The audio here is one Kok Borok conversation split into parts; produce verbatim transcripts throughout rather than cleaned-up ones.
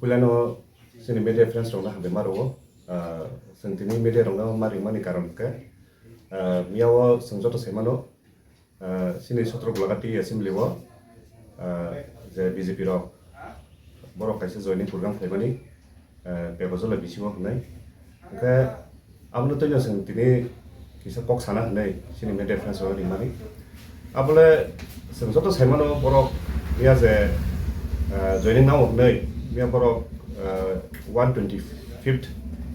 Puilano chini media friends rokno hambai ma rwo. Ah, chwng tini media rokno ma ringmani karon khe, ah, miyao chwng joto sai mano, ah, chini Sotro Golagati assembly o, ah, je B J P rok borok kaisa joining program khlaimani, ah, Pepajala bisingo hwnwi. Hwnkhe abono twino chwng tini kisa kok sana hwnwi chini media friends rok rimani. Abole chwng joto sai mano borok miya je, ah, joining nao hwnwi miya borok, ah, one twenty fifth,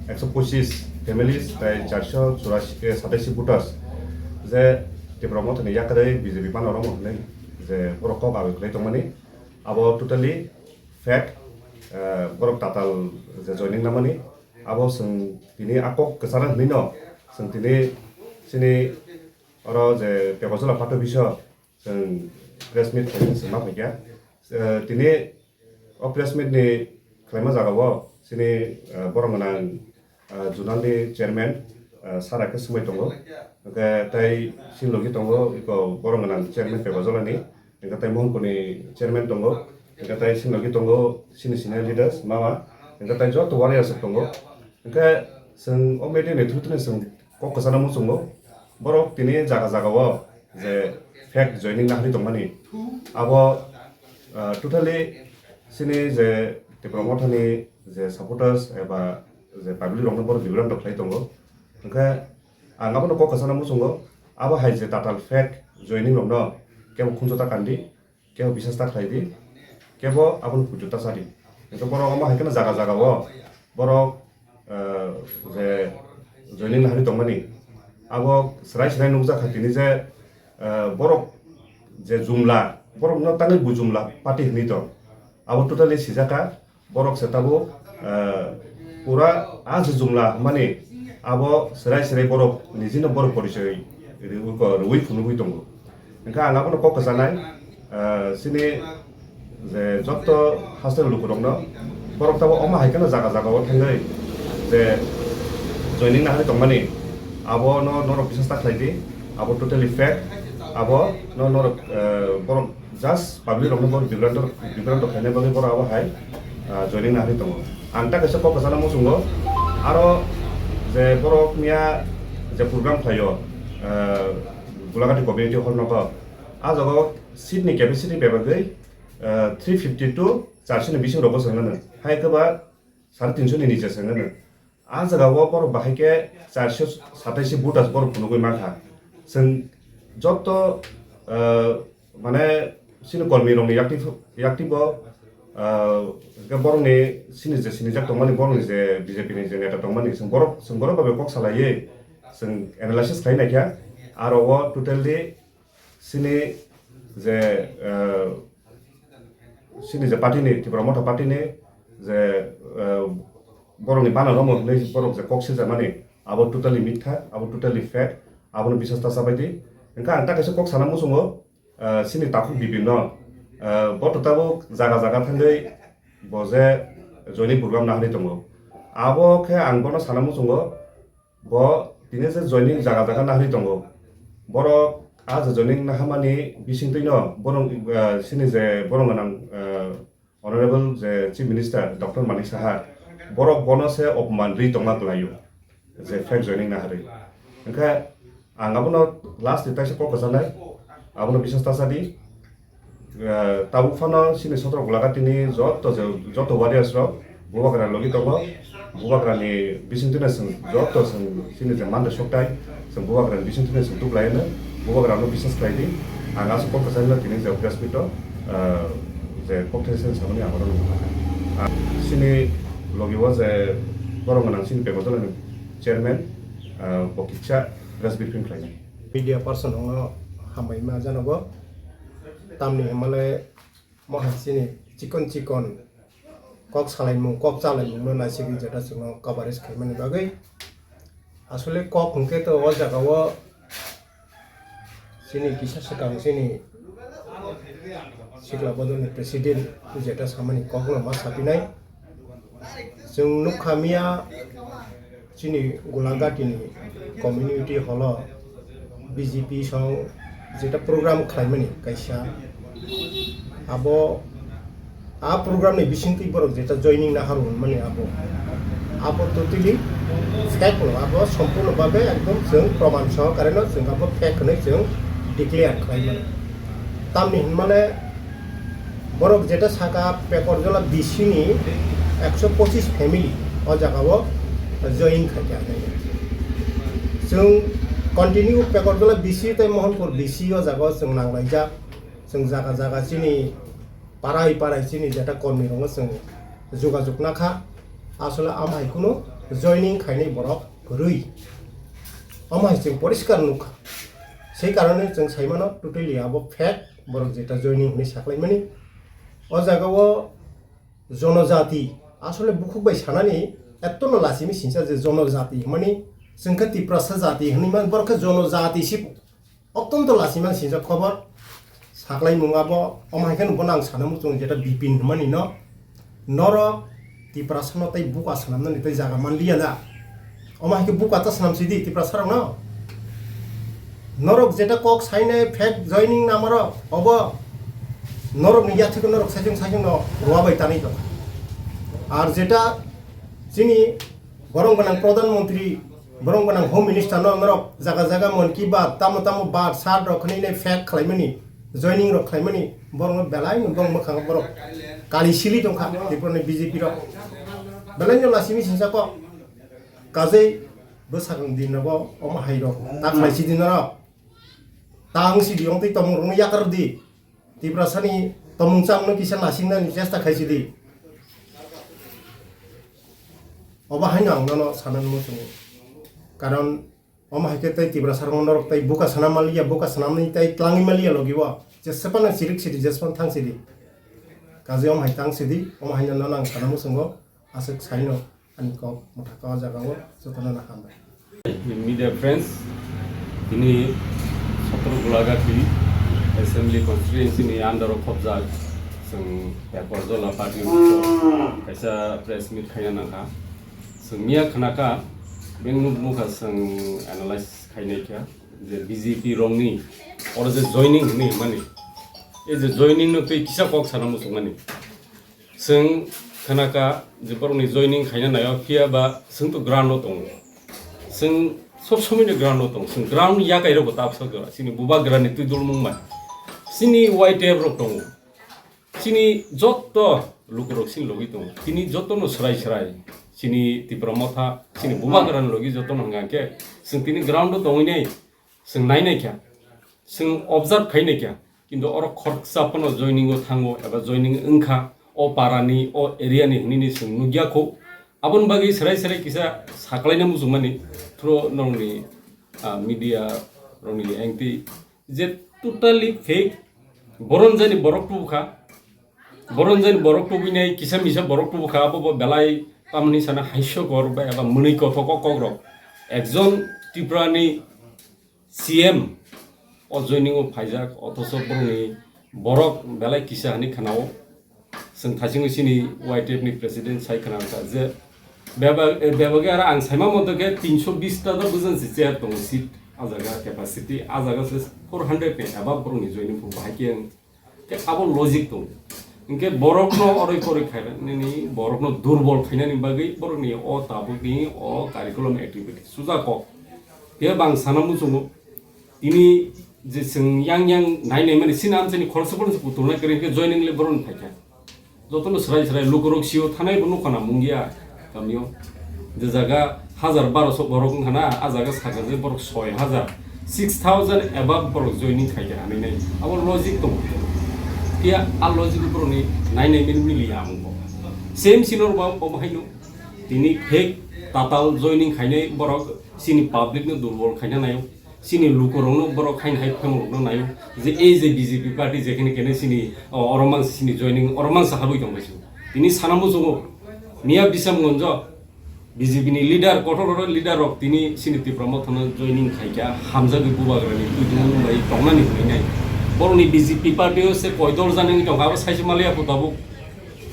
ekso pochis families tai charso churasi, eh, sataisi voters je Tipra Mothani yakarwi B J P mano romo hwnwi je borok kok awi khlai tongmani. Abo totally fake, eh, borok tatal je joining namani. Abo chwng tini a kok kwchana hwnwi no chwng tini chini oro je Pepajala party office o chwng press meet khaimani chwng ma phaikha. Eh, tini o press meet ni khlaima jagao chini, eh, borok gwnang, ah, zonal ni chairman, ah, sara khe swmai tongo. Hwnkhe tai chini logi tongo iko borok gwnang chairman Pepajala ni, hwnkhe tai Mohanpur ni chairman tongo, hwnkhe tai chini logi tongo chini senior leaders mama, hwnkhe tai joto warriors rok tongo. Hwnkhe chwng o media ni through tini chwng kok kwchana muchungo, borok tini jaga jaga o je fake joining nahari tongmani, abo, ah, totally chini je Tipra Mothani je supporters eba je public rokno borok bibranto khlai tongo. Hwnkhe ang abono kok kwchana muchungo, abo hai je tatal fake joining rokno kebo khunju ta kandi, kebo bisas ta khlai di, kebo abono puitu ta cha di. Hwnkhe borok omo hai kheno jaga jaga o borok, eh, je joining nahari tongmani, abo swrai swrai nukjak kha tini je, eh, borok je jumla, borokno tangwi bo jumla party hwnwi tong, abo totally sijak kha. Borok se tabuk, eh, pura a je jumla hwnmani abo swrai swrai borok nijino borok porichoi rwi, rwi phunugwi tongo. Hwnkhe ang abono kok kwchanai, eh, chini je joto hasteni lukurokno borok tabuk omo hai kheno jaga jaga o thangwi je joining nahari tongmani abono norok bisas ta khlai di, abo totally fake, abono norok, eh, borok just public rokno borok bibranto, bibranto khaina bagwi borok abo hai, ah, joining nahari tongo. Ang ta kaisa kok kwchana muchungo, aro je borok miya je program khlaio, ah, Gulagati community hall nogo, a jagao seat ni capacity bebagwi, ah, three fifty to charso ni bising rogo chwng nano. Hai khe ba sare tinso ni niche chwng nano. A jaga o borok bahai khe charso sataisi voters borok phunugwi mankha. Chwng joto, ah, mane chini kormi rokni yakti, yakti bo, ah, hwnkhe borokni chini je sinijak tongmani, borokni je B J P ni je neta tongmani, chwng borok, chwng borok bai kok salaiwi chwng analysis khlai naikha. Aro o totally chini je, eh, chini je party ni, Tipra Motha party ni je, eh, borokni bana romo hwnwi borok je kok siljakmani, abo totally mitha, abo totally fake, abono bisas ta chabai di. Hwnkhe ang ta kaisa kok sana muchungo, eh, chini takhuk bibinno, eh, bo to tabuk jaga jaga thangwi bo je joining program nahari tongo. Abo khe ang bono sana muchungo, bo tini je joining jaga jaga nahari tongo. Borok a je joining nahamani bisingtwino borok, eh, chini je borok gwnang, eh, Honorable je Chief Minister Doctor Manik Saha, borok bono se opman ri tongma kwlaio, je fake joining naharwi. Hwnkhe ang abono last ni taisa kok kwchanai, abono bisas ta cha di. Eh, tabuk phano chini Sotro Gulagati ni joto je, joto warriors rok Bubagra logi tongo. Bubagra ni bisingtwino chwng joto chwng chini je mande soktai, chwng Bubagra ni bisingtwino chwng tuklaino. Bubagra no bisas khlai di. Ang aswk kok kwcharino tini je press meet o, eh, je kok thaisa samani ang oro nukha. Ah, chini logi o je borok gwnang chini Pepajala ni chairman, eh, bo kisa press briefing khlainai. Media person rokno hambai ma janogo. Tamni hwnmale mo hai chini chikon chikon kok salaimung, kok chalaimungno naisigwi jeta chwngno coverage khaimani bagwi. Asole kok hwnkhe to o jagao chini kisa swkang chini sikla bodolni president jeta samani kokno ma sapinai. Chwng nukha miya chini Gulagati ni community hall o B J P song jeta program khlaimani kaisa, abo A program ni bisingtwi borok jeta joining naharu hwnmani abo, abo totally fake no, abo sompurno babe ekdom chwng proman sohokare no chwng abo fake hwnwi chwng declare khlai mano. Tamni hwnmale borok jeta saka Pekorjola B C ni ekso pochis family o jaga o joining khaikha. Chwng continue Pekorjola B C tei Mohanpur B C o jaga o chwng nanglaijak, chwng jaga jaga chini parai parai chini jeta kormi rokno chwng jogajog nakha, asole amhai kunu joining khainai borok kwrwi. Amhai chwng poriskar nukha, sei karone chwng saimano totally abo fake, borok jeta joining hwnwi saklaimani. O jaga o jonojati, asole bukhuk bai sanani ettono lachimi sinsa je jonojati hwnmani chwng khe Tiprasa jati hwnwi man, borok khe jonojati si. Ottonto lachiman sinjak khobor saklaimung abo, omo hai kheno bono ang sana muchung jeta Bipin hwnmani no, norok Tiprasano tei buka swnamnani tei jaga manliya da. Omo hai khe buka ta swnam sidi Tiprasarokno. Norok jeta kok sainai fake joining namarok obo norokni yathwiko norok saichung saichungno rwa bai tanwi tongkha. Ar jeta chini borok gwnang Pradhan Mantri, borok gwnang Home Minister no norok jaga jaga Mann Ki Baat, tamo tamo baat, sat rok khwnwi nai fake khlaimani, joining rok khlaimani, borok no belai no borok mwkhang borok kali sili tongkha Tripura ni B J P rok. Belai no lasimi sinsa kok. Kajei bwsakang din rogo omo hai rok ta khlai sidi norok. Ta wng sidi, wng twi tongmung rok no yakar di. Tiprasani tongmung chamung no kisa nasingnani chesta khaisidi. Obo haino ang nono sanani muchungo. Karon omo hai khe tei Tiprasa rok norok tei buka sanam maliya, buka sanamni tei tlangwi maliya logi o. Jesepano chirik sidi, jesepano thang sidi. Kaje omo hai tang sidi, omo haino nono ang sana muchungo. Aswk saino ani kok mwthaka o jaga o jotono no hambai. Media friends, tini Sotro Gulagati Assembly Constituency ni under o khobjak chwng Pekorjola party office o kaisa press meet khaina nangkha. Chwng miya khnakha, beng nuk nukha chwng analysis khainai kha je B J P rokni oro je joining hinwi hwnmani, e je joining no twi kisa kok sana muchungmani. Chwng khnakha je borokni joining khaina naio, phiya ba chwng to ground o tongo. Chwng sob somoi no ground o tongo. Chwng ground yakai rokbo ta bwsajora. Chini bubagrani twi dulmung bai. Chini Y T F rok tongo. Chini jotto lukurok chini logi tongo. Tini jotto no swrai swrai. Chini Tipra Motha, chini bubagrani logi jotto no hwnkha khe chwng tini ground o tongwi nai. Chwng nainai kha, chwng observe khainai kha, kintu oro khoroksa phano joining o thango eba joining wngkha, o para ni, o area ni hinwi ni chwng nukya kho. Aboni bagwi swrai swrai kisa saklaina muchungmani through norokni, ah, media rokni engti je totally fake, boron jani borok tubukha, boron jani borok tubinai kisa misa borok tubukha, abo bo belai tamni sana haisokor ba eba mwnwi kothok o kokrok. Ekjon Tripura ni C M o joining o phaijak, othocho borokni borok belai kisa hinwi khwnao. Chwng thaisingo chini Y T F ni president sai khna wngkha je bebak, eh, bebak aro ang saima moto khe tinsho bish ta do bwsang se chair tongo, seat, a jaga capacity, a jaga se four hundred ni above borokni joining phu bahai khe ang Khe abo logic tongo. Hinkhe borokno oroi poroi khainani, borokno durbol khainani bagwi borokni o tabukni o curriculum activity suja kok. Phiya bang sana muchungo, tini je chwng yang yang nai nai mani sini amchaini khoroksa phano se putulnai kwrwi hinkhe joining le borokni phaikha. Jotono swrai swrai lukurok sio thanai bo nukha na mungya. Kamio je jaga hajar barosho borok wngkha na, a jaga sakha je borok soi hajar, six thousand above borok joining khaikha hinwi nai. Abo logic tongo. Phiya a logic borokni nai nai mili mili ya amung bo. Same sinor ba obo haino tini fake tatal joining khainai borok chini public no durbol khaina naio. Chini lukurokno borok haino hai phemorokno naio je ei je B J P party jekhene kene chini, o, oro mansa chini joining oro mansa habwi tongbai sio. Tini sana muchungo miya Bisamgonjo B J P ni leader, kotor kotor leader rok tini chini Tipra Mothano joining khaikha, hamjagwi bubagrani twi tongmung bai tongnani hwnwi nai. Borokni B J P party o se koi dol janani tongkha, abo saise maliya pho tabuk.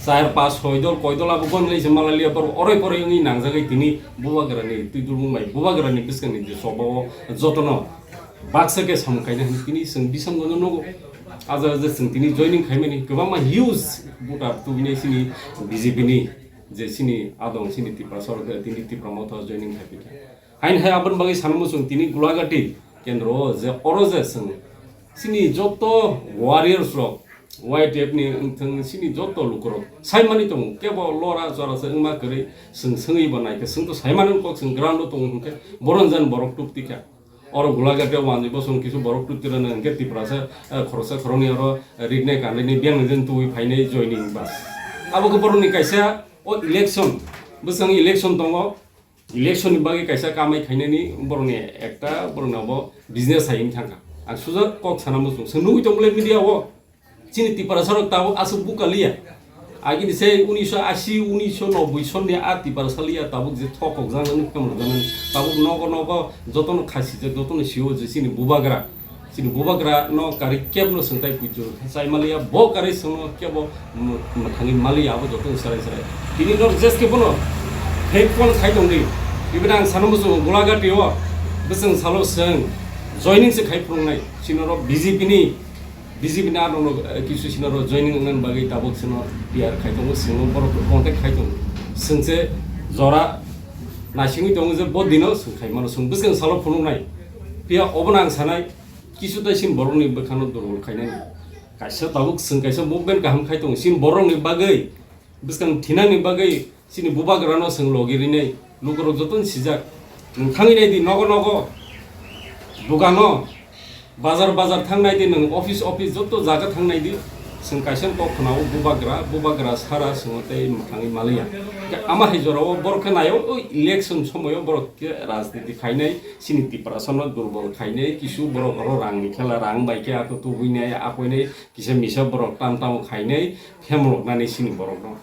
Char, pas, soi dol, koi dol abo goni lai se malaliya, borok oroi poroi wngwi nangjagwi tini bubagrani twi dulmung bai, bubagrani bwskangni je choba o jotono baksa khe samung kaina hwnwi tini chwng Bisamgonjo nugo. Aja je chwng tini joining khaimani kwbangma huge voter tubinai chini B J P ni, je chini adong chini Tiprasa rok tini Tipra Motha joining khaipikha. Hain hai aboni bagwi sanamo chwng tini Gulagati kendro o je oro je chwng chini joto warriors rok, Y T F ni wngthang chini joto lukurok saimani tongo, kebo lora chora se wngma kwrwi chwng swngwi bo naikhe, chwng to saimani kok chwng ground o tongo hwnkhe boron jan borok tubtikha. Oro Gulagati o wanjwi bosong kisu borok tubtirano hwnkhe Tiprasa, eh, khoroksa khoroknwi oro rinai kanwi biyang nijeni tubui phainai joining bas. Abo khe borokni kaisa o election, bwsang election tongo. Election ni bagwi kaisa kamai khainani borokni ekta borokni abo business hai wng thangkha. Ang sujak kok sana muchung. Chwng nugwi tong bwlai media o. Chini Tiprasa rok tabuk aswk buka liya. Agini se unisho ashi, unisho noboi sonni a Tiprasa liya tabuk je thokok jang nang khamrok jang nang. Tabuk nogo nogo jotono khasi je jotono siwo je chini bubagra. Chini bubagra no kari kebno swngtai puitu chai maliya, bo kari swngno kebo mwthangwi maliya, abo joto swrai swrai. Tini no jeske bono fake phone khai tongdi. Ibina ang sana muchungo Gulagati o bwswng salo swng joining se khai phunuknai. Sinoro B J P ni, B J P ni ano no, eh, kisu sinoro joining wngna bagwi tabuk sino P R khai tongo, sino borok contact khai tongo. Swngse jora naisingwi tongo je bo dino swng khai mano, swng bwswng salo phunuknai. Phiya obono ang sanai, kisu tai sin borokni bwkhano durbol khainani. Kaisa tabuk chwng kaisa movement kaham khai tongo. Sin borokni bagwi, bwskang thinani bagwi, chini bubagrano chwng logi rinai. Lukurok jotono sijak. Nwng thangwi naidi nogo nogo, dukano, bazar bazar thang naidi, nwng office office joto jaga thang naidi. Chwng kaisa kok khwnao bubagra, bubagra sara chwngno tei mwthangwi maliya. Ama hai jorao borok khe naio, o election somoio borok khe rajniti khainai. Chini Tiprasano durbol khainai, kisu borok oro rangni khela, rang bai khe ako tubuinai, akoinai, kisa misa borok tam tamo khainai, phemloknani chini borokno.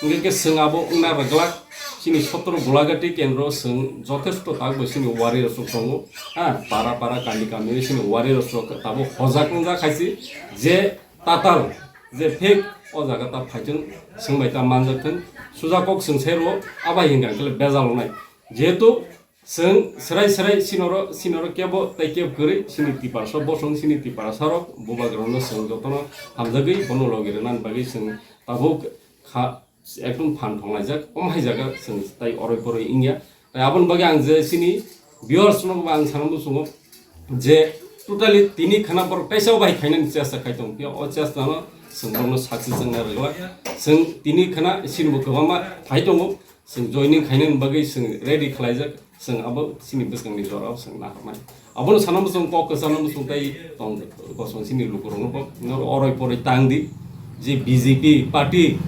Hwnkhe khe chwng abo wngna rwglak, chini sotro Gulagati kendro chwng jothesto takbo chini warriors rok tongo, ha, para para kami kami chini warriors rok tabuk hojak wngjak khaisi, je tatal, je fake o jaga ta phaithwng, chwng bai ta manjak thwng, suja kok chwng sai rwo, abo hai hwnkha khe bejal wngnai. Jehetu chwng swrai swrai sinoro, sinoro kebo tei kebo kwrwi, sini Tiprasa bosong, sini Tiprasa rok, bubagrano chwng jotono hamjagwi bono logi rwnani bagwi chwng tabuk kha, ekdom phan thonglaijak, omo hai jaga chwng tai oroi poroi wngya. Tai aboni bagwi ang je sini viewers no ba ang sana muchungo je totally tini khana borok kaisa bai khainani chesta khai tong phiya, o chesta no chwng borokno success wngna rwglak. Chwng tini khana sini bo kwbangma phai tongo. Chwng joining khainani bagwi chwng ready khlaijak, chwng abo chini bwskangni jorao chwng naharmani. Abono sana muchung kok kwchangno muchung tei tong kosong chini lukurokno bo norok oroi poroi tang di, je B J P party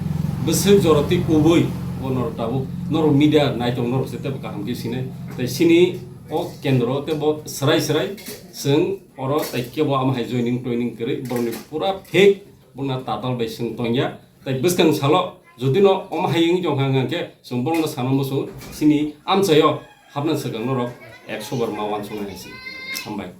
bwswk jora tei kubui bo norok tabuk norok media naitong norok se tebo kaham khe sinai. Tei chini o kendro tei bo swrai swrai chwng oro tei kebo ama hai joining toining kwrwi borokni pura fake, bongna tatal bai chwng tongya. Tei bwskang salo jodi no omo hai wngwi tongkha hwnkha khe chwng borokno sana muchung chini amchaio hapna swkang norok ekso bar ma uansuknai hai se. Hambai.